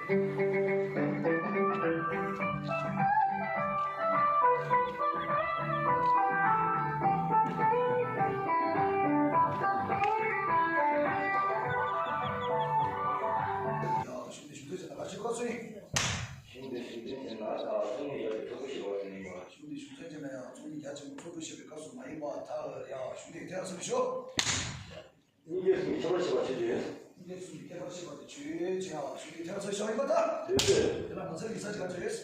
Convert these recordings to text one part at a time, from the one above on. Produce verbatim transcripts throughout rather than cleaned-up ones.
གཞུང་འདི་གཞུང་ཚན་ཅན་ན་ཡང་ཚོགས་མི་རྒྱ་ཆེན་པོ་ཚོགས་དྲུང་བཞེས་པའི་སྐབས་སུ་མ་ཡིན་པར་ཐལ། ཡང་གཞུང་འདི་ཐལ་ཚུལ་ཤོག་སྙིང་རྗེ་གསུམ་གྱི་ཁྱད་པར་ཤེས་པ་ཆོས་ཅན། སྙིང་རྗེ་གསུམ་གྱི་ཁྱད་པར་ཤེས་པ་དེ་ཆོས་ཅན། ཡང་གཞུང་འདི་ཐལ་ཚུལ་ཤོག་ཡིན་པར་ཐལ། དེ་ལས། དེ་ལ་ནང་གསེས་ཀྱི་ས་ཅི་ག་ཅི་རེད།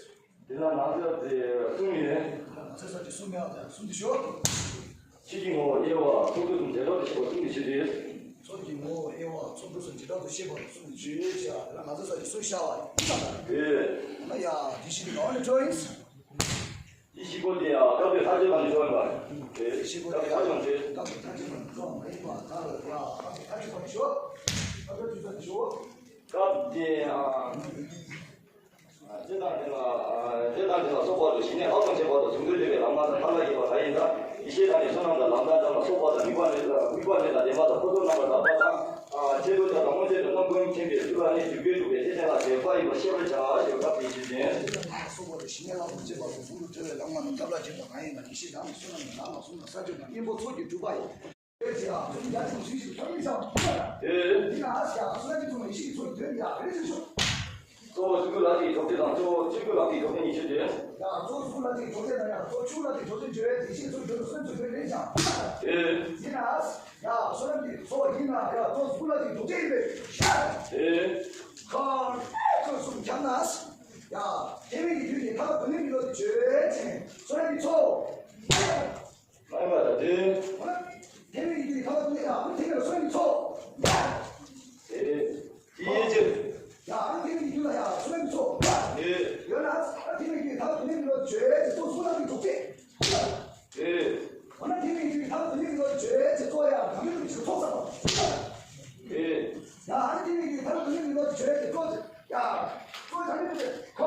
དེ་ལ་ནང་གསེས་དེ་གསུམ་ཡིན། དེ་ལ་ནང་གསེས་ས་ཅི་གསུམ་ཡང་དེ་གསུམ་དེ་ཤོག་ཕྱིས་ཀྱི་ངོ་བོ་དབྱེ་བ་ཚོགས་དུས་གསུམ་བྱེ་བྲག་ཏུ་ཤེས་པ་གསུམ་གྱི་ཆོས་ཅན། ཚོགས་ཀྱི་ངོ་བོ་དབྱེ་བ་ཚོགས་དུས་གསུམ་བྱེ་བྲག་ཏུ་ཤེས་པ་གསུམ་གྱི་ཆོས་ཅན། དེ་ལ་ནང་གསེས་ས་ཅི་གསུམ་ཤར་བ་ཡིན་པར་ཐལ། དེ། ཡང་དེ་བཞིན་དུ་ག་བ་ནས་འཕྲོས་ཡིན། དེ་བཞི་པོ་དེ་ཡང་སྐབས་དེ་ཐག་ཆོད་པ་ནས་ཤོར་བ། དེ་བཞི་པོ་དེ་ཡང་སྐབས་དེ་ཐག་ཆོད་པ་ནས་ཤོར་བ་མ་ཡིན་པར་ཐལ། ཡང་སྐབས་དེ་ཐག་ཆོད་པ་ནས་ཤོར། སྐབས་དེ་དུས་ཚོད་ནས་ཤོར། སྐབས་དེ་ཡང་། ཨ། ལྟོས་དང་ལྡན་ལ། ཨ། ལྟོས་དང་ལྡན་ལ་སོགས་པ་དང་། ཞི་གནས་ལྷག་མཐོང་བྱེད་པ་དང་། གཟུང་འཛིན་སྒྲིབ་པའི་ལམ་སྣ་དང་། ཐབས་ལ་མཁས་པ་གང་ཡིན་དང་། ཡེ་ཤེས་དང་ནི་བསོད་ནམས་དང་། ལམ་ལྟར་དང་ལ་སོགས་པ་དང་། དམིགས་པ་ནི་དམིགས་པ་ནི་ལ་ལྡན་པ་དང་། ཁོ་ཚོ་རྣམ་པར་དག་པ་དང་། ཨ། ཆེད་དུ་བྱ་དང་སྔོན་ཆད་དུ་རྣམ་ཀུན་མཁྱེན་པའི་ཚུལ་ལ་ནི། འཇུག་པའི་སྒྲུབ་པའི་ཐེག་ཆེན་ལ་བྱེད་པ་ཡིན་པར་ཤེས་པར་བྱ། ཞེས་པ་སྐབས་དེའི་ཆོས་ཅན། སོགས་པ་དང་ཞི་གནས་ལྷག་མཐོང་བྱེད་པ་དང་། གཟུང་འཛིན་སྒྲིབ་པའི་ལམ་སྣ་དང་། ཐབས་ལ་མཁས་པ་གང་ཡིན་དང་། ཡེ་ཤེས་དང་ནི་བསོད་ནམས་དང་། ལམ་ལ་སོགས་པ་དང་། ས་བཅུ་དང་། གཉེན་པོ་ཚོགས་ཀྱིས་གྲུབ་པ་ཡིན། ཡ་ཚོགས་ཀྱི་རྒྱ་ཆེན་པོ་ཞིག་ཞིག་ཐོབ་མི་ཚང་། ཨེ། འདི་ན་ཡ་བསོད་ནམས་ཀྱི་ཚོགས་ནི་ཡེ་ཤེས་ཀྱི་ཚོགས་ཀྱི་དོན་ཡ་རེ་ཞིག་ཤོག་གཙོ་བོ་གཟུགས་སྐུ་ལྷ་དེའི་གྲོགས་དེ་དང་། གཙོ་བོ་ཆོས་སྐུ་ལྷ་དེའི་གྲོགས་དེ་གཉིས་ཆོས་ཅན། ཡ་གཙོ་བོ་གཟུགས་སྐུ་ལྷ་དེའི་གྲོགས་དེ་དང་། ཡ་གཙོ་བོ་ཆོས་ལྷ་དེའི་གྲོགས་དེ་བརྗོད་ཡས་དེ་ཡེ་ཤེས་ཀྱི་ཚོགས་ཀྱི་དོན་དུ་སོན་ཚུལ་དོན་རེ་ཞིག་ཨེ། འདི་ན་ཡ་བསོད་ནམས་ཀྱི་ཚོགས་ཡིན་ན། ཡ་གཙོ་བོ་གཟུགས་སྐུ་ལྷ་དེའི་གྲོགས་དེ་ཡིན་པས་ཤ། ཨེ། ཁ་ཁ་གསུམ་ཁྱབ་ན། ཡ་ཐེག་པའི་རྒྱུད་ཀྱི་ཐར་པ་དོན་གཉེར་གྱི་བློ་དེ་བརྗོད་ཅིང་བསོད་ནམས་ཀྱི་ཚོགས། མ་ཡིན་པ་དང་དེ། འོ་ན། ཐེག་པའི་རྒྱུད་ཀྱི་ཐར་པ་དོན་གཉེར་ཡང་ཐེག་པའི་བསོད་ནམས་ཀྱི་ཚོགས། ཨེ། དེ་ཡིན་ཕྱིར། ཡང་ཐེག་པའི་རྒྱུད་ལ་ཡང་བསོད་ནམས་ཀྱི་ཚོགས། ཨེ། ཡོད་ན། ཐེག་པའི་རྒྱུད་ཀྱི་ཐར་པ་དོན་གཉེར་གྱི་བློ་བརྗོད་ཅིང་གཙོ་བོ་གཟུགས་སྐུ་ལྷ་དེའི་གྲོགས་དེ། ཨེ། འོ་ན་ཐེག་པའི་རྒྱུད་ཀྱི་ཐར་པ་དོན་གཉེར་གྱི་བློ་བརྗོད་ཅིང་གཙོ་བོ་ཡང་དགྲ་བཅོམ་པའི་ཚོགས་བསགས་པ། ཨེ། ཡང་ཐེག་པའི་རྒྱུད་ཀྱི་ཐར་པ་དོན་གཉེར་གྱི་བློ་བརྗོད་ཅིང་གཙོ་བོ། ཡ། ཁོ་ཚང་མས་ཁོ་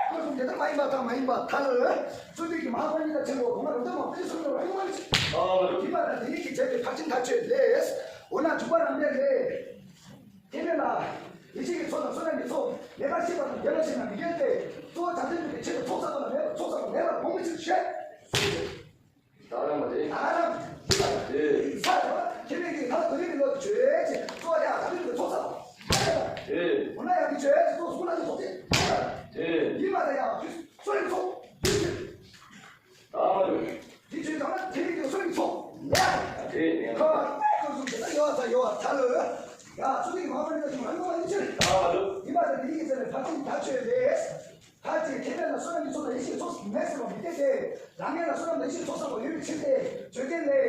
ཁོ་གསུམ་དེ་ལྟར་མ་ཡིན་པར་ཐལ། མ་ཡིན་པར་ཐལ། བརྩོན་འགྲུས་ཀྱི་མ་འཕར་ཉིད་ལ་ཆེན་པོ་གོང་མ་རབ་འབྱམས་མ་དཔལ་གྱི་ཚོགས་ལ་རང་ཡོང་བ་ནི། ཨ། ཡིན་པ་དང་དེ་ཉིད་ཀྱི་བྱས་པའི་ཕར་ཕྱིན་ཐག་ཆོད་ལས། འོ་ན་འཇུག་པ་རང་འགྲེལ་ལས། དེ་ལས་ལ། ཡེ་ཤེས་ཀྱི་ཚོགས་དང་བསོད་ནམས་ཀྱི་ཚོགས་མེད་པར་ཤེས་པ་དང་འགལ་བར་ཤེས་ན་མི་འགལ་ཏེ། གཙོ་བོ་བྱང་སེམས་ཀྱི་ཆེད་དུ་ཚོགས་བསགས་པ་ལ་མེད་པར་ཚོགས་བསགས་པ་མེད་པར་དགོངས་པའི་ཕྱིར་ཞེས། ད་རང་མ་དེ། ད་རང་། དེ། ས་དང་ཁྱེད་རང་གིས་ད་དུ་རིག་གི་ལོ་བརྗོད་ཅེས་གཙོ་བོ་ཡང་ད་རིག་གི་ཚོགས་བསགས། དེ། འོ་ན་ཡང་འདི་བརྗོད་ཅེས་གཙོ་བོ་གཟུགས་ལ་དེ་ཚོགས་ཏེ། དེ། ཡིན་པ་དང་ཡང་བསོད་ནམས་ཚོགས། ད་མ་རུ། འདི་བརྗོད་ཙམ་ན་དེ་རིག་གི་བསོད་ནམས་ཚོགས། དེ། ཁ་བ་ཁ་བཟུང་དེ་ལ་ཡོད་ས་ཡོད་ཐལ། ཡང་ཚུལ་འདི་མ་པ་ནི་ལ་ཞུ་ང་ཡོང་བ་ཡིན་ཕྱིར། ད་མ་རུ། ཡིན་པ་དང་འདི་ཡིན་ཟེར་བའི་ཕར་ཕྱིན་ཐག་ཆོད་ལས། ཁ་ཅིག་ཁེ་ཕན་ལ་བསོད་ནམས་ཀྱི་ཚོགས་དང་ཡེ་ཤེས་ཀྱི་ཚོགས་མེད་ཟེར་བ་མི་འཐད་དེ། རང་ངེས་ལ་བསོད་ནམས་དང་ཡེ་ཤེས་ཀྱི་ཚོགས་བསགས་པ་ཡོད་པའི་ཕྱིར་ཏེ། བརྗོད་བྱེད་ལས།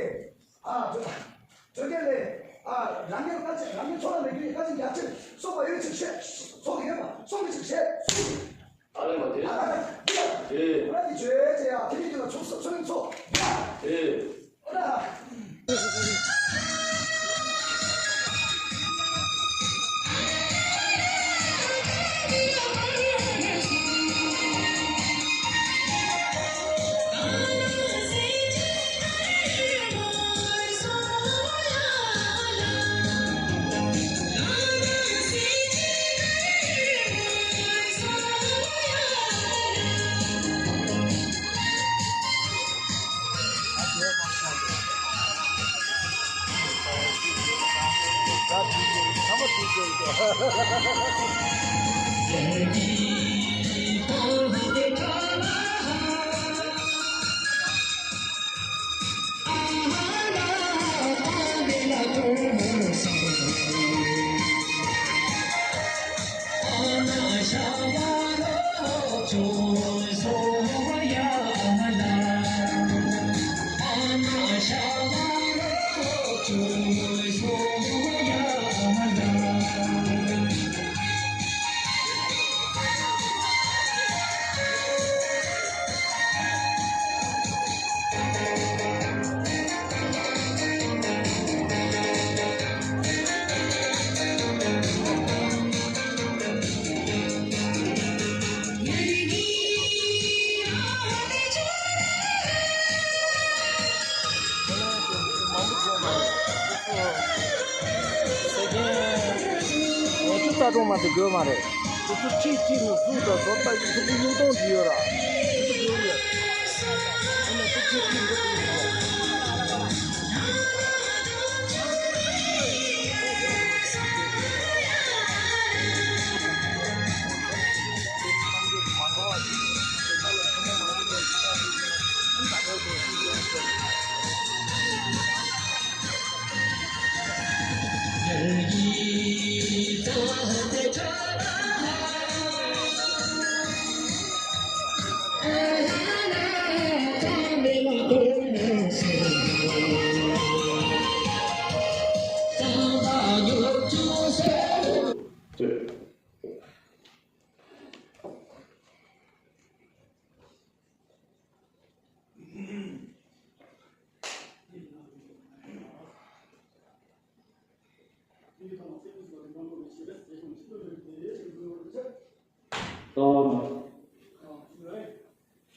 ཨ། བརྗོད་བྱེད་ལས། ཨ། རང་ངེས་ལ་ཁ་ཅིག་རང་ངེས་ཚོགས་ལ་མེད་རྒྱུ་ཡི་ཁ་ཅིག་ཡ་ཕྱིར་སོགས་པ་ཡོད་ཕྱིར་བཤད། ཚོགས་ཡོད་པ་སོགས་པའི་ཕྱིར་བཤད། ཨ་ལས་མ་དེ། ཨ་ལ་ལ། དེ། ཨ་ལ་དེ་བརྗོད་བྱེད་ཡ་དེ་ནི་དེ་ལ་ཚོགས་བསགས་བསོད་ནམས་ཚོགས། དེ། ས་ཆ་མ་དེ་དགོས་མ་རེད། ཁྱེད་ཚོ་ཁྲིད་ཁྲིད་ནས་བཟོས་དང་བཟོ་ལྟ་ཡིན་ཚོ་གི་གཡུག་གཏོང་གི་ཡོད་ར། ཁྱེད་ཚོ་གི་ཡོད་ཡོད། ཨ་ནི་ཁྱེད་ཚོ་ཁྲིད་འགྲོ་གི་ཡོད་ར།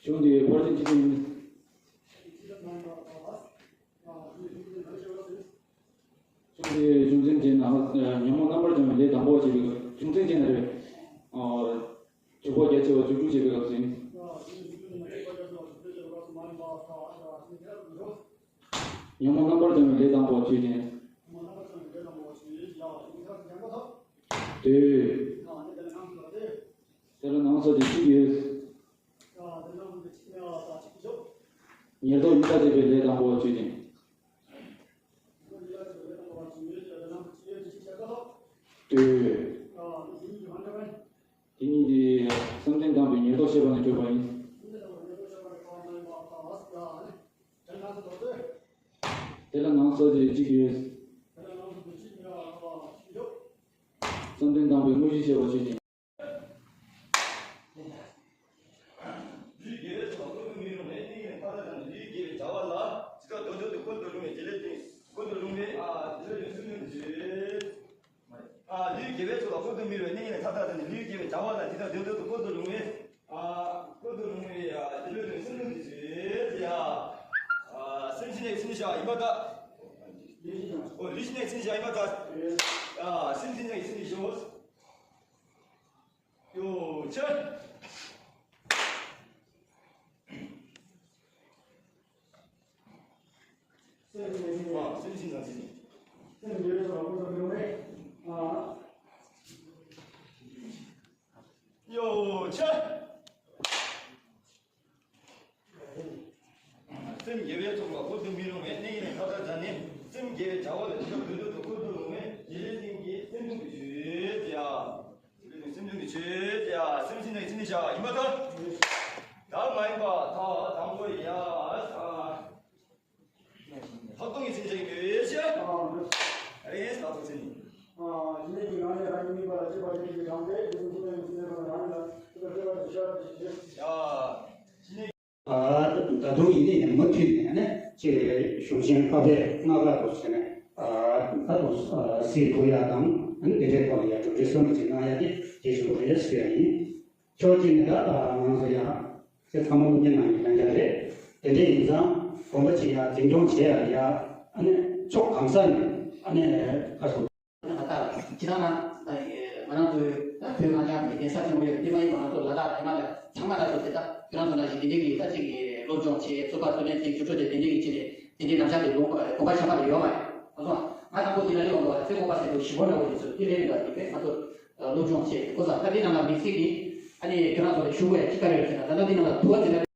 གཞུང་འདི་ཕར་ཕྱིན་ཅི་ཐུབ་ཡིན། གཞུང་འདི་གཞུང་འཛིན་བྱས་ན་ཉོན་མོངས་རྣམ་པར་སྦྱོང་བའི་ལས་དང་པོ་བྱེད་པའི་སྐབས། གཞུང་འཛིན་བྱས་ན་རེད། འཇུག་པ་རྒྱ་ཆེ་བ་འཇུག་སྒྲུབ་བྱེད་པའི་སྐབས་སུ་ཡིན། ཉོན་མོངས་རྣམ་པར་སྦྱོང་བའི་ལས་དང་པོ་ཆོས་ཅན། དེ། དེ་ལ་ནང་སོགས་ཀྱི་གཅིག་ཡོད། ཉེར་བསྡོགས་གཉིས་ཀ་བྱེད་པའི་ལས་དང་པོ་ཆོས་ཅན། དེ། དེ་གཉིས་ཀྱིས་བསམ་གཏན་དང་པོའི་ཉེར་བསྡོགས་བཤད་པ་ནས་གྲུབ་པ་ཡིན། དེ་ལ་ནང་སོགས་ཀྱི་གཅིག་ཡོད། བསམ་གཏན་དང་པོའི་དངོས་གཞི་བཤད་པ་ཆོས་ཅན། ལུས་དགེ་བའི་ཕྱོགས་ལ་བཀོད་དུ་མི་རུང་བའི་གནས་ལྔའི་མཐའ་དག་དང་ནི། ལུས་དགེ་བའི་བྱ་བ་ལ་ཇི་ལྟར་འདོད་འདོད་དུ་བཀོད་དུ་རུང་བའི་བྱེད་ལས་ཀྱིས་བཀོད་དུ་རུང་བའི་ཨ་ཇི་ལྟར་འདོད་སེམས་ལུས་ཀྱི། ཨ་ལུས་དགེ་བའི་ཕྱོགས་ལ་བཀོད་དུ་མི་རུང་བའི་གནས་ལྔའི་མཐའ་དག་དང་ནི། ལུས་དགེ་བའི་བྱ་བ་ལ་ཇི་ལྟར་འདོད་འདོད་དུ་བཀོད་དུ་རུང་བའི་ཨ་བཀོད་དུ་རུང་བའི་ཨ་ཇི་ལྟར་འདོད་སེམས་ལུས་ཀྱི་ཡ། ཨ་སེམས་ཅན་ཡང་སེམས་བྱ་ཡིན་པར་ཐལ། ཨོ་ལུས་ཅན་ཡང་སེམས་བྱ་ཡིན་པར་ཐལ། ཨ་སེམས་ཅན་ཡང་སེམས་བྱ། ཡོ་ཆེ། སེམས་ཅན་དང་ཅི་ནི། སེམས་ཅན་དང་ཅི་ནི། ཡོ་ཆེ། སེམས་དགེ་བའི་ཚོགས་ལ་བཀོད་དུ་མི་རུང་བའི་གནས་ལྔའི་མཐའ་དག་དང་ནི། སེམས་དགེ་བའི་བྱ་བ་ལ་ཇི་ལྟར་འདོད་འདོད་དུ་བཀོད་དུ་རུང་བའི་བྱེད་ལས་ཀྱིས་སེམས་ལུས་ཀྱི་ཡོད་ཡ། སེམས་ལུས་སེམས་ལུས་ཀྱི་ཡོད་ཡ། སེམས་ཅན་ནི་སེམས་ཅན་བྱ་ཡིན་པར་ཐལ། བདག་མ་ཡིན་པ་ཐལ། དང་པོ་ཡ། ལྷག་མཐོང་གི་སེམས་ཅན་ཡོད་ཅེ། རེས་ལྷག་མཐོང་སེམས་ཉིད། ཨ་ནི་ཀྱི་ནང་ནས་རང་ཉིད་མིན་པ་ལ་སྐྱེ་བ་ཅན་གྱི་གྲངས་ཏེ། དེ་ཚོ་ཀུན་ནས་ཀུན་ནས་རང་ལ་ཀུན་ཏུ་སྤྲོད་པ་དེ་ཤར་དེ་ཞིག་ཡ། ད་དུང་ཡིན་ནའི་མུ་མཐུད་ནས་ནི་ཅིག་གཞུང་ཆེན་ཁ་བའི་སྔགས་ཀ་དུ་ཟེར་ནས་ད་དུང་གཟིགས་དགོས་ཡ་དང་། དེ་འདྲའི་ཐོག་ལ་ཡ་གྲུབ་འབྲས་གསོན་པོ་ཅིག་གནང་ཡ་དེ་གལ་ཆེན་པོ་རེད་ཟེར་ཡ་ཡིན། ཕྱོགས་གཅིག་ནས་ད་ང་ཚོ་ཡ་ཁྱེད་ཚང་མ་སློབ་གཉེར་གནང་ཡ་ཡང་ཡ་རེད། དེ་འདྲ་ཡིན་ཙང་དགོན་པ་ཅིག་ཡ་འཛིན་སྐྱོང་བྱེད་ཡ་ཡ། ཨ་ནི་ཕྱོགས་གང་ས་ནས་ཨ་ནི་ཁ་སོ། ད་ལྟ་ཇི་ལྟར་ན་ང་རང་ཚོའི་ད་བོད་གངས་ཅན་པའི་གདན་ས་ཆེན་པོ་ཡོད་པ་འདི་མ་ཡིན་པ། ང་ཚོ་ལ་དྭགས་ཧི་མ་ལ་ཡ་ཚང་མ་ལ་སོགས་ཏེ་ད་ཁྱེད་རང་ཚོ་ནང་བཞིན་དེ་འདྲའི་གི་ད་ཅིག་གི་སློབ་སྦྱོང་བྱེད། རྩོད་པ་རྩོད་ལེན་བྱེད། རྒྱུ་འཕྲོད་དེ་དེ་འདྲའི་གི་ཅིག་རེད། དེ་འདྲའི་རྣམ་གཞག་དེ་ལུང་དགོན་པ་ཆེན་པོ་ལ་ཡོད་མ་རེད། ང་ཚོ་ང་དང་པོ་དེ་ལ་ཡོང་དགོས་པ་ཚེ་འགོག་པ་ཟེར་དུས་ཞི་བོ་འདྲ་བོ་དེ་ཚོ་དེ་ལས་རིང་བ་དེ་བས་ང་ཚོ་སློབ་སྦྱོང་བྱེད་དགོས་ཙང་། ད་དེ་ནང་ལ་དམིགས་བསལ་གྱི་ཨ་ནི་ཁྱེད་རང་ཚོ་ལ་ཞུ་དགོས་ཡ་ཅིག་ག་རེ་ཡོད་ཟེར་ན། ད་ལྟ་དེ་ནང་ལ་དུ་བ་དེ་ལ།